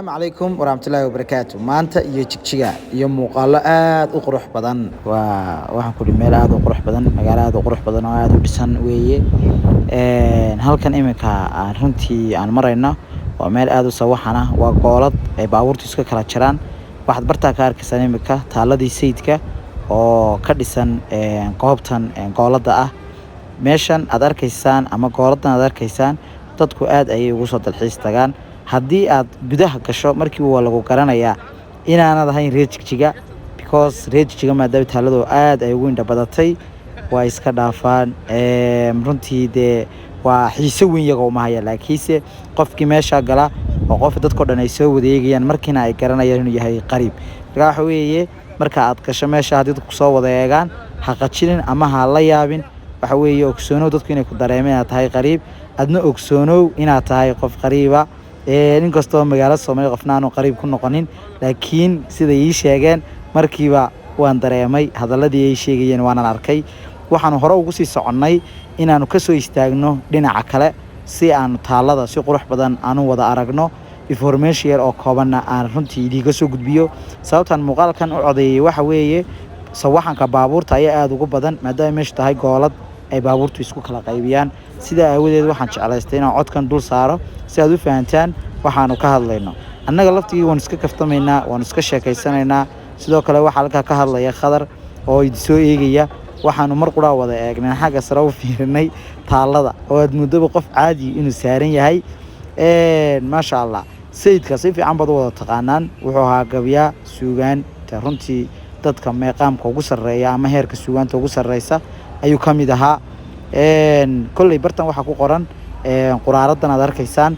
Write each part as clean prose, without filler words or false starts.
Asalaamu calaykum waraxmatullaahi wabarakaatu. Maanta iyo Jigjiga iyo muuqaalo aada u qurux badan. Waa waxaan ku meel aada u qurux badan, magaalo aada u qurux badan oo aada u dhisan weeye. Halkan iminka aan runtii aan marayno waa meel aada u sawaxan ah, waa goolad ay baabuurtu iska kala jiraan. Waxaad bartaa ka arkaysaan iminka taaladii Sayidka oo ka dhisan goobtan goolada ah. Meeshan aad arkaysaan ama gooladan aad arkaysaan, dadku aada ayay ugu soo dalxiis tagaan. Haddii aad gudaha gasho, markiiba waa lagu garanayaa inaanad ahayn reer Jigjiga, because reer Jigjiga maadaama taaladu aada ay ugu indha badatay, waa iska dhaafaan. Runtii dee waa xiise weyn iyaga uma haya, laakiinse qofkii meesha gala oo qof dadkao dhan ay soo wadeegayaan, markiina ay garanayaan inuu yahay qariib. Marka waxa weeye, marka aad gasho meesha, haddii dadku soo wada eegaan, ha qajilin ama ha la yaabin. Waxa weeye, ogsoonow dadku inay ku dareemeen inaad tahay qariib, adna ogsoonow inaad tahay qof qariiba. Inkastoo magaalo Soomaaliya qofna aanu qariib ku noqonin, laakiin siday ii sheegeen markiiba waan dareemay hadaladii ay sheegayeen, waanan arkay. Waxaanu hore ugu sii soconnay inaanu kasoo istaagno dhinaca kale si aanu taalada si qurux badan aanu wada aragno, information yar oo koobanna aan runtii idiinka soo gudbiyo. Sababtaan muuqaalkan u codeeyey waxa weeye, sawaxanka baabuurta ayaa aada ugu badan, maadaama meeshu tahay goolad ay baabuurtu isku kala qaybiyaan. Sidaa aawadeed waxaan jeclaystay inaan codkan dul saaro si aad u fahantaan waxaanu ka hadlayno. Annaga laftigii waanu iska kaftamaynaa, waanu iska sheekaysanaynaa. Sidoo kale waxaa halkaa ka hadlaya Khadar oo soo eegaya. Waxaanu mar quraa wada eegnay, xagga sare u fiirinay taalada oo aad muddoba qof caadi inuu saaran yahay. Maasha Allah, Sayidka si fiican baad u wada taqaanaan. Wuxuu ahaa gabyaa suugaanta, runtii dadka meeqaamka ugu sarreeya ama heerka suugaanta ugu sarreysa ayuu ka mid ahaa. Kolley bartan waxaa ku qoran quraaradan aad arkaysaan,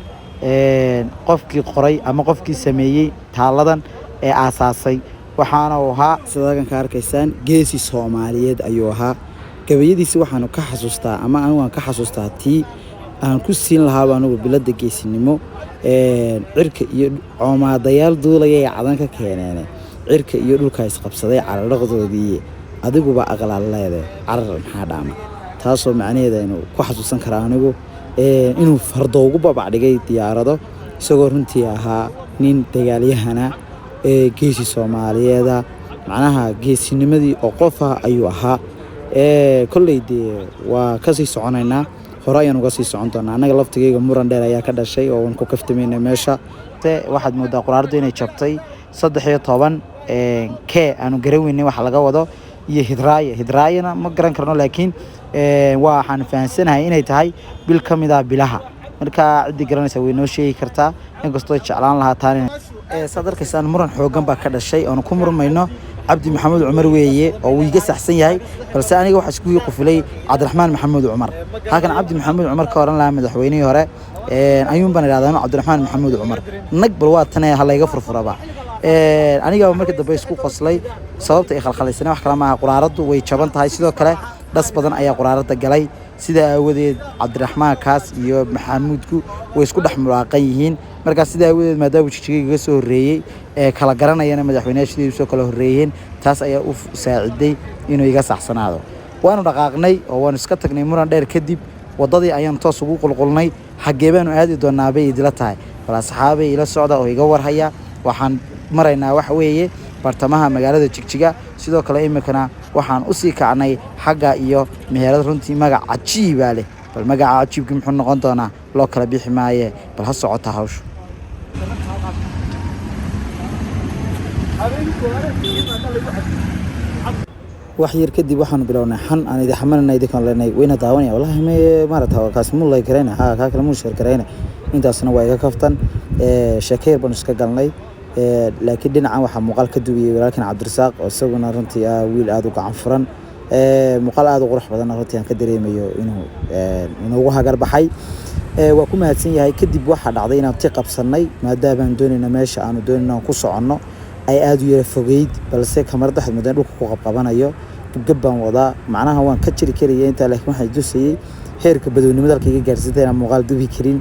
qofkii qoray ama qofkii sameeyey taaladan ee aasaasay, waxaana uu ahaa, sida halkan ka arkaysaan, geesi Soomaaliyeed ayuu ahaa. Gabayadiisi waxaanu ka xasuustaa ama anigu aan ka xasuustaa tii aan ku siin lahaaba anigu bilada geesinimo: "Cirka iyo coomaadayaal duulayay cadan ka keeneene, cirka iyo dhulka isqabsaday cararaqdoodii, adiguba aqlaal leede carar maxaa dhaama?" Taasoo macnaheeda aynu ku xasuusan karaa anigu inuu fardo ugu babac dhigay diyaarado, isagoo runtii ahaa nin dagaalyahana ee geesi Soomaaliyeeda. Macnaha geesinimadii oo qofa ayuu ahaa. Kolley dee waa kasii soconaynaa, hore ayaan uga sii socon doonaa. Annaga laftigayga muran dheer ayaa ka dhashay oo waan ku kaftamaynay meesha. Waxaad moodaa quraaradu inay jabtay. 13 ke aanu garan weynay waxa laga wado iyo hidraaya, hidraayana ma garan karno, laakiin waxaan fahansanahay inay tahay bil ka mid ah bilaha. Marka ciddii garanaysa way noo sheegi kartaa, inkastoo jeclaan lahaa taan. Saad arkaysaan, muran xoogan baa ka dhashay oonu ku murmayno. Cabdi Maxamuud Cumar weeye oo wuu iga saxsan yahay, balse aniga waxaa isku qufulay Cabdiraxmaan Maxamuud Cumar. Halkan Cabdi Maxamuud Cumar ka oran lahaa madaxweynihii hore ayuun baan idhahdaa Cabdiraxmaan Maxamuud Cumar. Nag bal waa tane ha layga furfuraba. Aniga markii dambe isku qoslay. Sababta ay khalkhalaysana wax kale maaha, quraaraddu way jaban tahay, sidoo kale dhas badan ayaa quraaradda galay. Sidaa aawadeed Cabdiraxmaan kaas iyo Maxamuudku way isku dhex muraaqan yihiin. Markaa sidaa aawadeed, maadaama Jigjiga kaga soo horreeyey ee kala garanayana madaxweynaha sidii usoo kala horreeyeen, taas ayaa u saaciday inuu iga saxsanaado. Waanu dhaqaaqnay oo waanu iska tagnay. Muran dheer kadib waddadii ayaan toos ugu qulqulnay. Xaggee baanu aadi doonaa bay idila tahay? Bal asxaabay ila socda oo iga warhaya. Waxaan maraynaa waxa weeye bartamaha magaalada Jigjiga. Sidoo kale iminkana waxaan usii kacnay xagga iyo meherad runtii magac cajiibaa leh. Bal magaca cajiibkii muxuu noqon doonaa? Loo kala bixi maaye, bal ha socota hawshu. Wax yar kadib waxaanu bilownay xan aan idi xamanana, idinkaan leenay wayna daawanaya. Wallahi me maarata kaas muu lay garayna, ha kaa kale muu share garayna. Intaasna waa iga kaftan, sheeko yar baanu iska galnay. Laakiin dhinacan waxaa muuqaal ka duwiyey walaalkan Cabdirasaaq, oo isaguna runtii ah wiil aada u gacan furan, muuqaal aada u qurux badanna runtii aan ka dareemayo inuu inoogu hagar baxay. Waa ku mahadsan yahay. Kadib waxaa dhacday inaan ti qabsannay, maadaamaan doonayna meesha aanu doonayna aan ku soconno ay aada u yara fogeyd, balse kamarada waxaad moodaan dhulka ku qabqabanayo, gabgab baan wadaa. Macnaha waan ka jiri karaya intaa, laakiin waxaan dusayey heerka badownimada halka iga gaarsatay inaan muuqaal dubi karin.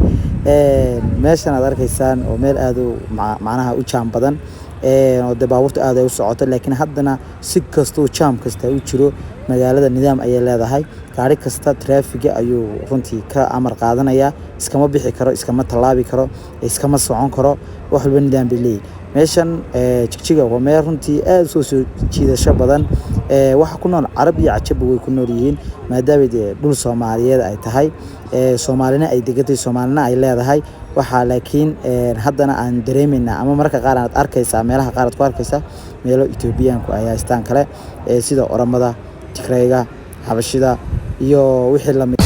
Meeshan aad arkaysaan oo meel aada u macnaha u jaam badan. Oo dee baabuurta aad ay u socoto, laakiin haddana si kastoo jaam kasta u jiro, magaalada nidaam ayay leedahay. Gaari kasta traafiga ayuu runtii ka amar qaadanayaa, iskama bixi karo, iskama tallaabi karo, iskama socon karo. Wax walba nidaam bay leeyihin. Meeshan Jigjiga waa meel runtii aad u soo jiidasho badan. Waxa ku nool Carab iyo Cajabba way ku nool yihiin, maadaama dee dhul Soomaaliyeed ay tahay, Soomaalina ay degatay, Soomaalina ay leedahay. Waxaa laakiin haddana aan dareemaynaa ama mararka qaar aad arkaysaa, meelaha qaar aad ku arkaysaa meelo Etoobiyaanku ay haystaan kale, sida Oromada, Tigrayga, Xabashida iyo wixii lamid.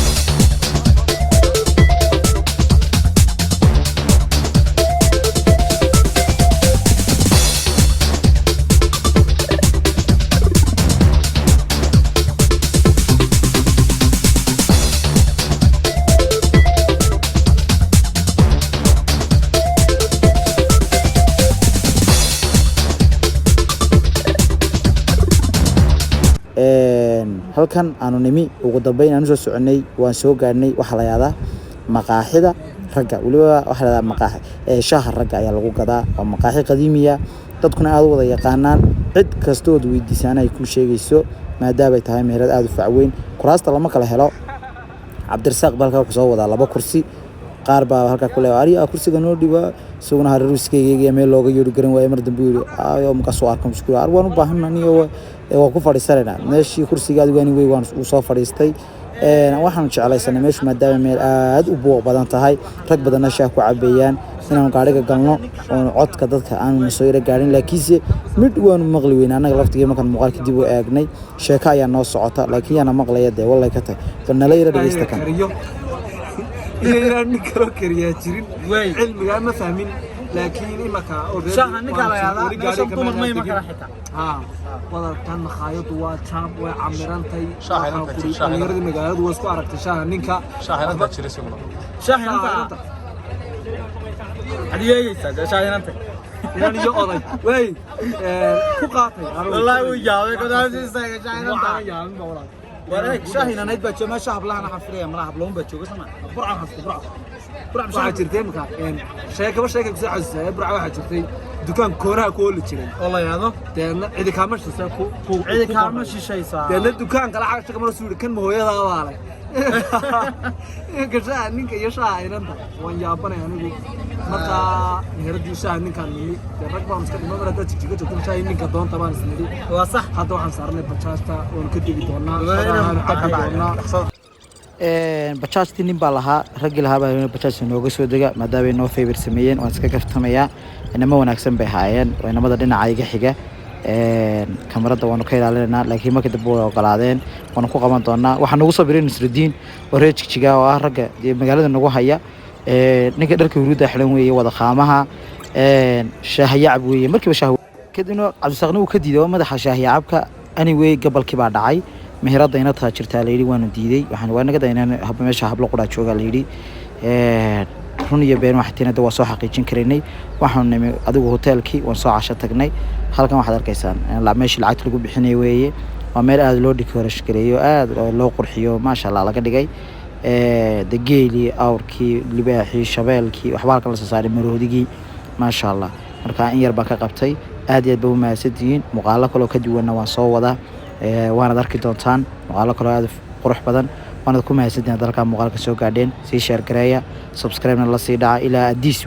Halkan aanu nimi, ugu dambeyn aanu soo soconay, waan soo gaadhnay. Waxaa la yahdaa maqaaxida ragga, weliba waxaa la yahdaa maqaaxi shaaha ragga ayaa lagu gadaa. Waa maqaaxi qadiimiya, dadkuna aad u wada yaqaanaan, cid kastood weydiisaana ay kuu sheegayso, maadaamay tahay meherad aada u fac weyn. Kuraasta lama kala helo. Cabdirasaaq ba halkaa wuxuu soo wadaa laba kursi. Qaar baa halkaa ku leeya, "Ariya, kursiga noo dhiba." Isaguna hareeru iska eegaya, meel looga yeedhi garan waaye. Mar dambe yidhi ayo, markaasuu arko isku ar waan u baahana niyo, waan ku fadhiisanaynaa meeshii kursiga adigu ani wey. Waan uu soo fadhiistay. Waxaanu jeclaysanay meeshu maadaama meel aad u buuq badan tahay, rag badanna shaah ku cabeeyaan, inaanu gaadhiga galno oonu codka dadka aanu soo yara gaadhin, laakiinse mid waanu maqli weyne annaga laftigii. Markaan muuqaalka dib u eegnay, sheeko ayaa noo socota, laakiin yaana maqlaya dee wallay ka tahay. Bal nala yara dhegeysta kan. Kariyo iyo inaan nin kaloo kariyaa jirin, cilmigaa ma fahmin, laakiin imaka Shaaha ninkaa la yahdaa, meeshan dumar ma iman kara xitaa. Ha, wadatan makhaayadu waa jaam, way camirantay. Shaaha inanta jir, shaaha inanta. Dhalinyaradii magaaladu waa isku aragtay shaaha ninka. Shaaha inanta jira isaguna. Shaaha inanta waxaad yeegaysaa dee, shaaha inanta. Inan iyo oday wey ku qaatay. Wallaahi wuu yaabay kodaasiisaga shaaha inanta. Waxaan yaabin ba walaal. War eeg, shaaha inaneyd baa jooga meesha, hablahana waxaan filaya malaha habloon baa jooga sama Burcan hasto Burcan Burcan. Waxaa jirtay imika sheekaba sheeka kusoo xasuusaya. Burca waxaa jirtay dukaan koonaha ku ooli jiray oo la yahdo deedna cidi kaama shisa ku cidi kaama shishaysaa. Deedna dukaan kale xaga shaka mar suu yidhi, kan ma hooyadaa baa leh iminka shaaha ninka iyo shaaha inanta. Waan yaabanay anigu. Markaa meheradii shaaha ninkaan nimi, dee rag baan iska dhimay. Mar haddaad Jigjiga joogto, shaahi ninka doonta baan isnidhi. Waa sax. Hadda waxaan saarnay bajaajta, waanu ka degi doonaa, shaahaan cabi doonaa. Bajaajtii nin baa lahaa, raggii lahaa baa bajaajta nooga soo dega, maadaama ay noo favor sameeyeen. Waan iska kaftamayaa, inamo wanaagsan bay haayeen. Waa inamada dhinaca iga xiga. Kamarada waanu ka ilaalinaynaa, laakiin markii dambe way ogolaadeen, waanu ku qaban doonaa. Waxaa nagu soo biray Nusrudiin oo reer Jigjiga oo ah ragga dee magaalada nagu haya. Ninka dharka huruudda xilan weeye, wada qaamaha shaahayacab weeye. Markiiba shaah kadibna Cabdisaaqna uu ka diiday, waa madaxa shaahiyacabka. Anyway, gabalkii baa dhacay, meherada ina taajirtaa layidhi, waanu diiday. Waxaan waa naga daynaan meesha hablo quraa joogaa layidhi. Run iyo been waxay tiina waa soo xaqiijin karaynay. Waxaanu nimi adigu hoteelkii, waan soo casho tagnay. Halkan waxaad arkaysaan meeshii lacagta lagu bixinay weeye. Waa meel aada loo decoration gareeyo, aada loo qurxiyo, maasha Allah laga dhigay. De geelii, awrkii, libaaxii, shabeelkii, waxba halkan la soo saaray, maroodigii, maasha Allah. Marka in yar baan ka qabtay. Aad iyo aad ba u mahadsantihiin. Muuqaalo kaloo ka duwanna waan soo wadaa, waanaad arki doontaan muuqaalo kaloo aad u qurux badan. Waanaad ku mahadsantihiin hadda halkaa muuqaalka soo gaadheen. Sii share gareeya, subscribe-na la sii dhaca ilaa Adiis.